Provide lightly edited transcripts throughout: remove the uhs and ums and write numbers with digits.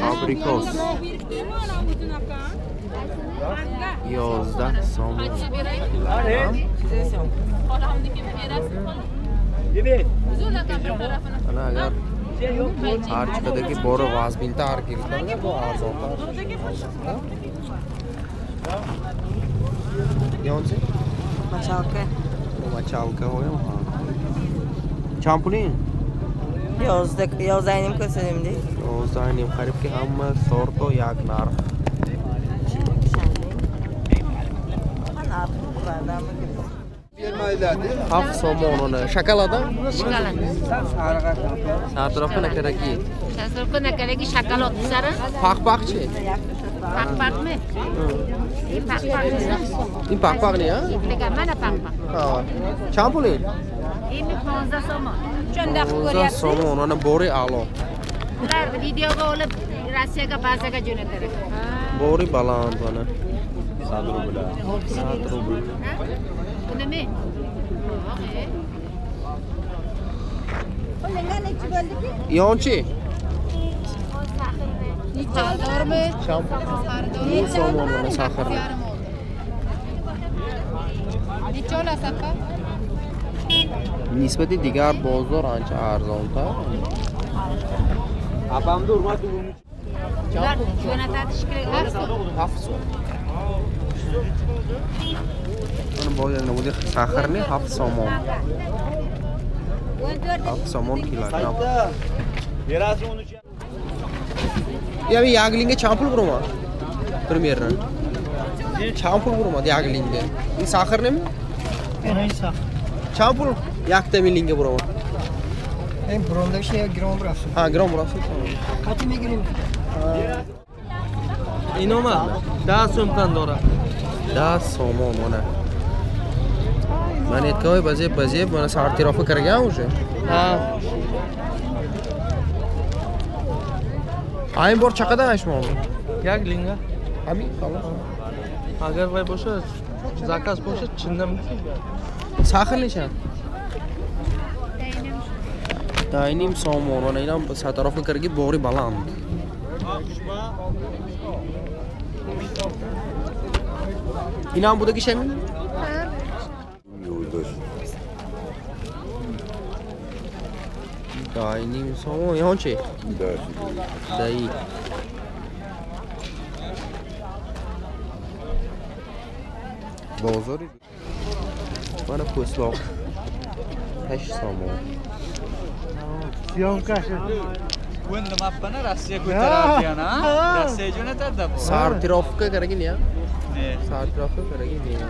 Абрикос 11 сомон килограмм. Ана агар ҳар чӣ қадар ки боро вазминтар гирифтан, бо арзонтар. Ёнчи? Мачалка. Мачалка ҳоям ҳа. Чанд пули? 11.5 ko'rsatimdi. 11.5 қариб ки ҳама сорто як нарх. 7 сомон она. Шоколада? Шоколад. Сартировка накараки. Сартировка накараки шоколад сара. Пақ-пақ чи? Пақ-пақми? Ин пақ-пақ. Ин пақ-пақ не, а? Дигар мана пақ-пақ. Ҳа. Чанд пул ин? Ин 15 сомон. Чунда 15 ko'ryapsiz? Сомон, она бори аъло. Ular videoga olib Rossiyaga bazaga jo'natar ekan. Бори баланд она. 100 рубл. 100 рубл. Bu nima? Yonchi? To'g'rimi? Чанд сомон mana saxarni? Necha olasiz aka? Нисбати дигар бозор анча арзонтар. Ular jo'natadi shekilli. 7 сом. Mana bu yerda bu saxarni 7 сомон. 7 сомон килограмм. Я яглинга чанд пул бурма? Примерно. Чанд пул бурма яглинга? Ин сахар неми? Чанд пул якта миллинга бурма? Ин бурондагиш як грамм рафт. Ҳа, грамм рафт. Қати мегирем. Ин омад 10 сом дора. 10 сомон mana. Монеткаҳои базеб базеб mana сортировка карган уже. Ҳа. А ин бор чақадар шумо? Як линга. Ҳамин халос. Агар вай бошад, заказ бошад, чинда Сахар нечанд? 10.5 сомон. Mana инам сортировка карги бори баланд. Инам будаги шами? 10.5 сомон. Ин чи? Даи. Бозори mana po'stloq 8 сомон. Endi mappani Rossiya ko'taradi yana. Rossiya jo'natadi bu. Сортировка karagin ya. Ne? Сортировка karagin ya.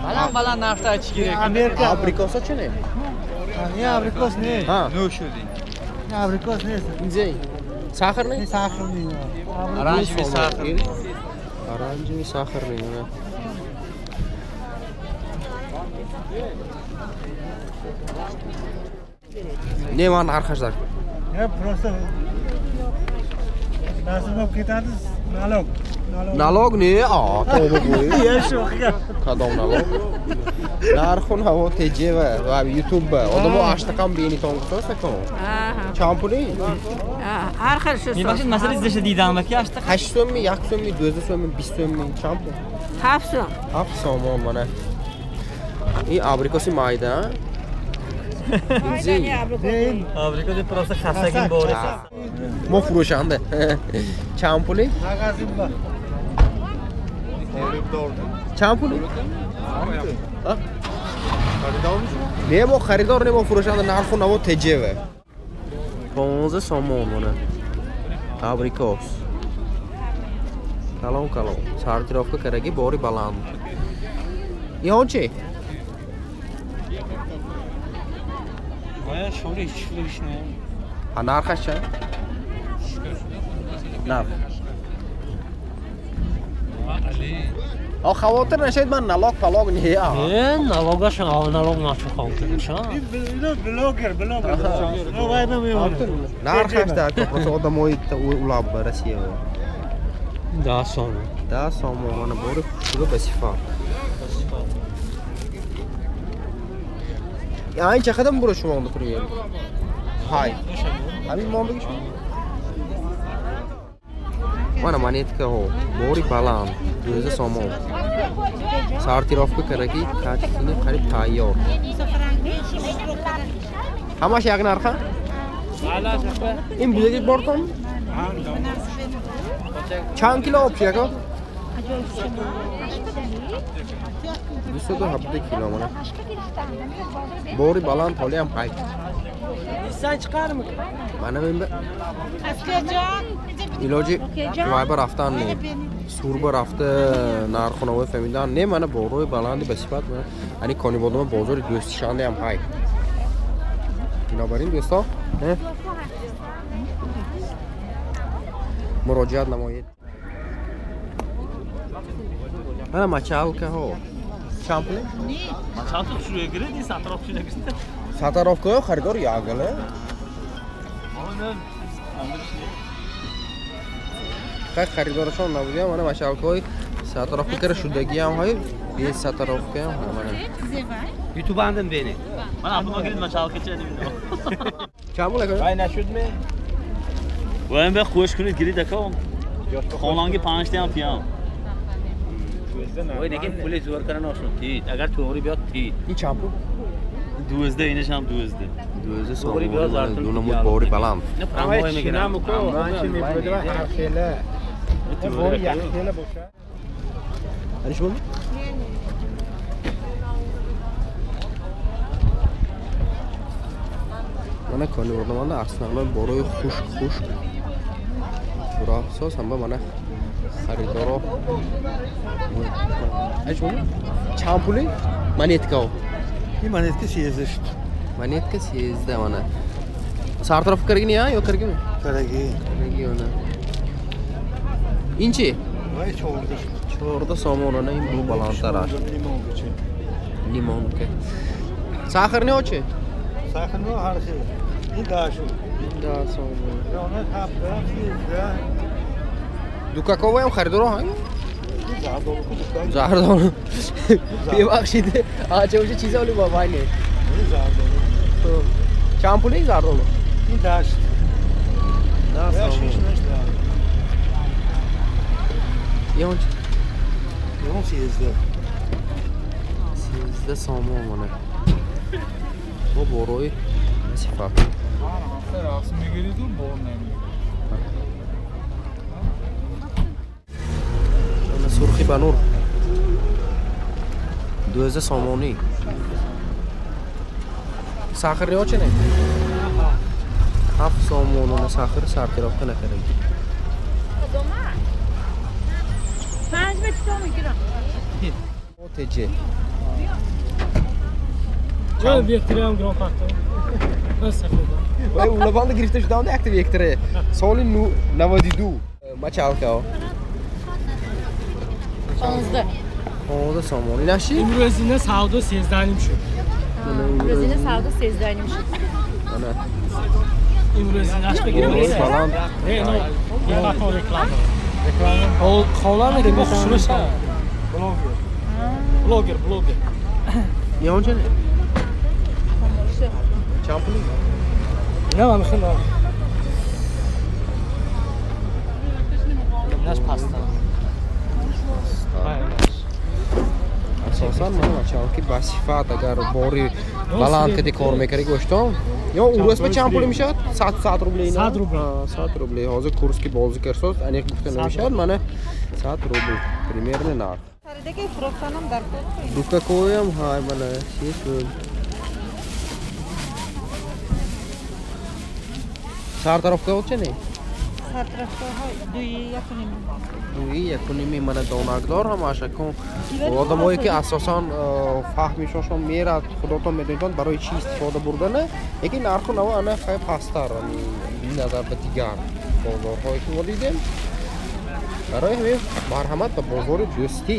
Baland baland narxda aytish kerak. Amerika Abrikosa chi ne? Ne abrikos ne? Ha. No'shu deng. Ne abrikos ne? Injey. Сахарный? Ne сахарный. Оранжевый сахар. Оранжевый сахарный. Не ман нархаш дар. Ya просто nasib bo'lib ketadi налог. Налог не? А, тавба qo'y. Ya shu Кадом налог? Нархун ҳаво ТЖ ва YouTube одамон аштақам бенитон гуфтасакон. Чанд пули? Har xil shu. Mebashid masala izlashda deydanmaki, ashta 8 so'mmi, 1 so'mmi, 12 so'mmi, 20 so'mmi, чанд пул? 7 so'm. 7 сомон mana. Ин абрикоси майда. Инзи. Abrikos просто xastagin bor esa. Мо фурӯшанда. Чанд пули? Чанд пули? Не мо харидор, не мо фурӯшанда, нарху наво ТЖ-ва. 15 сомон mana. Абрикос. Калон калон. Сортировка караги бори баланд. Иҳон чи? А нархаш чанд? Нарх. А хавотир нашавед, ман налог палог не. Не, налогаш налог нашу хавотир наша. Блогер, блогер. Ну вай ба мемонад. Нархаш дар просто одамои улаб Россия. 10 сом. 10 сомон мана бори хушрӯ ба сифат. Айн чақадар буро шумо онда кунед? Ҳай. Ҳамин мондаги шумо? Мана монеткаҳо бори баланд 12 сомон. Сортировка кардаги качествени қариб тайёр. Ҳамаш як нарха? Ин будаги бортон? Чанд кило об ши ака? 217 кило мана. Бори баланд ҳолиам ҳай. Мана мен илоҷи вайба рафтан не. Сурба рафта нархонаҳои фаҳмидан не, мана борои баланди ба сифат мана ани Конибодома бозори дӯстишандаам ҳай. Бинобар ин дӯсто, муроҷиат намоед. Мана мачалкаҳо. Чанд пул? Мачалка хушрӯя гиред, ин сатаровка нагиред. Сатаровкаҳо харидор ягала. Хай харидорашон набудиам, мана мачалкаҳои сатаровка кара шудагиам ҳай, без сатаровкаам ҳай мана. YouTube андим бени. Мана Абдулло гиред мачалкача намедонам. Чанд пул ака? Вай нашуд ме? Вай бе хуш кунед гиред ака. Хонанги 5 таам тиам. Вай неки пули зӯр кардан ошно тид. Агар тоғри биёд тид. Ин чанд пул? 12 инаш ҳам 12. 12 сомон. Ду намуд бори баланд. Промой мегирам. Ани шумо? Мана Конибодоманда основной борои хушк хушк. Буроҳсоз ҳама мана харидоро. Ани шумо? Чанд пули? Монеткао. Ин монетка 13 шуд. Монетка 13 мана. Сартароф каргини ё каргини? Караги. Караги мана. Ин чи? Вай 14 шуд. 14 сомон ана ин бу баландтар аст. Лимонка. Сахар не очи? Сахар не ҳар хел. Ин 10 шуд. 10 сомон. Она 7, 13. Дукаковаям харидоро ҳай? Зардолу. Бебахшид. Ача уже чиза оли бабай не. Зардолу. Чанд пули зардолу? Ин 10 шуд. 10 сомон. Ё чи? Ё 13. 13 сомон мана. Бо борои сифат. Рақс мегириду бор намегирид. Ана сурхи ба нур. 12 сомонӣ. Сахар ё чи не? 7 сомон ана сахар сортировка накардаги. 5 метр мегирам. ОТЖ. Ҷон векториам грон фактор. Вай улабанда гирифта шудам якта векторе. Соли 92. Мачалкао. 15. 15 сомон. Инаши? Имрӯзина савдо 13.5 шуд. Имрӯзина савдо 13.5 шуд. Ана. Имрӯзинаш бигирем. Баланд. Не, но фақат реклама. Реклама. Хола неки бо хушрӯша. Блогер. Блогер, блогер. Ё онча не? Чанд пули? Не, ман мехоҳам. Наш паста. Асосан мана мачалки ба сифат агар бори баланд кади кор мекари гӯштон. Ё урус ба чанд пули мешавад? 100 рублей. 100 рубл. 100 рублей. Ҳозир курс ки бозӣ карсоз, аниқ гуфта намешавад. Мана 100 рубл примерно нарх. Харидаги фурӯхтанам дар кор. Дукакоям ҳай мана 6 рубл. Сартаровка оче не? Сартаровкаҳо дуи якуним. Дуи якуними мана донакдор ҳамаша кун. Одамое ки асосан фаҳмишошон мерад, худотон медонедон барои чӣ истифода бурдана, лекин нарху наво ана хай пасттар назар ба дигар бозорҳое ки мо дидем. Барои ҳамин марҳамат ба бозори дӯстӣ.